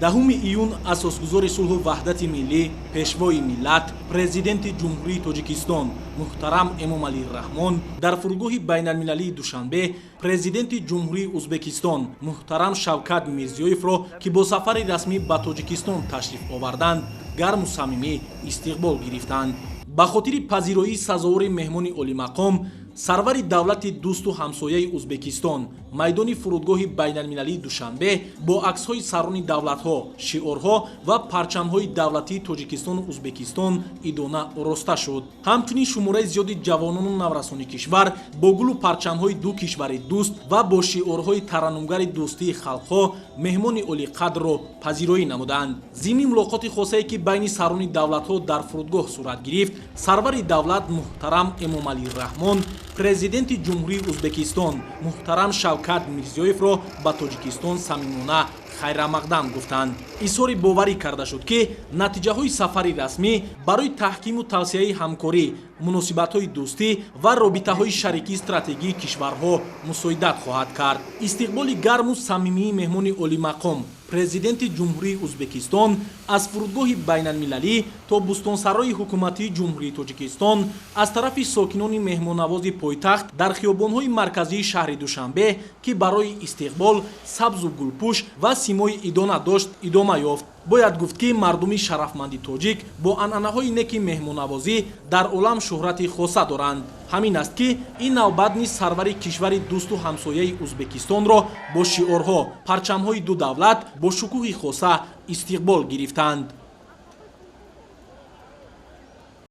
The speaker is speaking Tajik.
10 июн асосгузори сулҳу ваҳдати миллӣ, Пешвои миллат, Президенти Ҷумҳурии Тоҷикистон муҳтарам Эмомалӣ Раҳмон дар фурудгоҳи байналмилалии Душанбе Президенти Ҷумҳурии Узбекистон муҳтарам Шавкат Мирзиёевро, ки бо сафари расмӣ ба Тоҷикистон ташриф оварданд, гарму самимӣ истиқбол гирифтанд. Ба хотири пазироии сазовори меҳмони олимақом, сарвари давлати дӯсту ҳамсояи Узбекистон, майдони фурудгоҳи байналмилалии Душанбе бо аксҳои сарони давлатҳо, шиорҳо ва парчамҳои давлатии Тоҷикистону Узбекистон идона ороста шуд. Ҳамчунин шумораи зиёди ҷавонону наврасони кишвар бо гулу парчамҳои ду кишвари дӯст ва бо шиорҳои тараннумгари дӯстии халқҳо меҳмони олиқадрро пазироӣ намуданд. Зимни мулоқоти хосае, ки байни сарони давлатҳо дар фурудгоҳ сурат гирифт, сарвари давлат муҳтарам Эмомалӣ Раҳмон Президенти Ҷумҳурии Узбекистон муҳтарам Шавкат Мирзиёевро ба Тоҷикистон самимона хайрамақдам гуфтанд. Изҳори боварӣ карда шуд, ки натиҷаҳои сафари расмӣ барои таҳкиму тавсеаи ҳамкорӣ, муносибатҳои дӯстӣ ва робитаҳои шарикии стратегии кишварҳо мусоидат хоҳад кард. Истиқболи гарму самимии меҳмони олимақом, Президенти Ҷумҳурии Узбекистон, аз фурудгоҳи байналмилалӣ то Бӯстонсарои ҳукуматии Ҷумҳурии Тоҷикистон аз тарафи сокинони меҳмоннавози пойтахт дар хиёбонҳои марказии шаҳри Душанбе, ки барои истиқбол сабзу гулпӯш ва симои идона дошт, идома ёфт. Бояд гуфт, ки мардуми шарафманди тоҷик бо анъанаҳои неки меҳмоннавозӣ дар олам шӯҳрати хоса доранд. Ҳамин аст, ки ин навбат низ сарвари кишвари дӯсту ҳамсояи Узбекистонро бо шиорҳо, парчамҳои ду давлат бо шукӯҳи хоса истиқбол гирифтанд.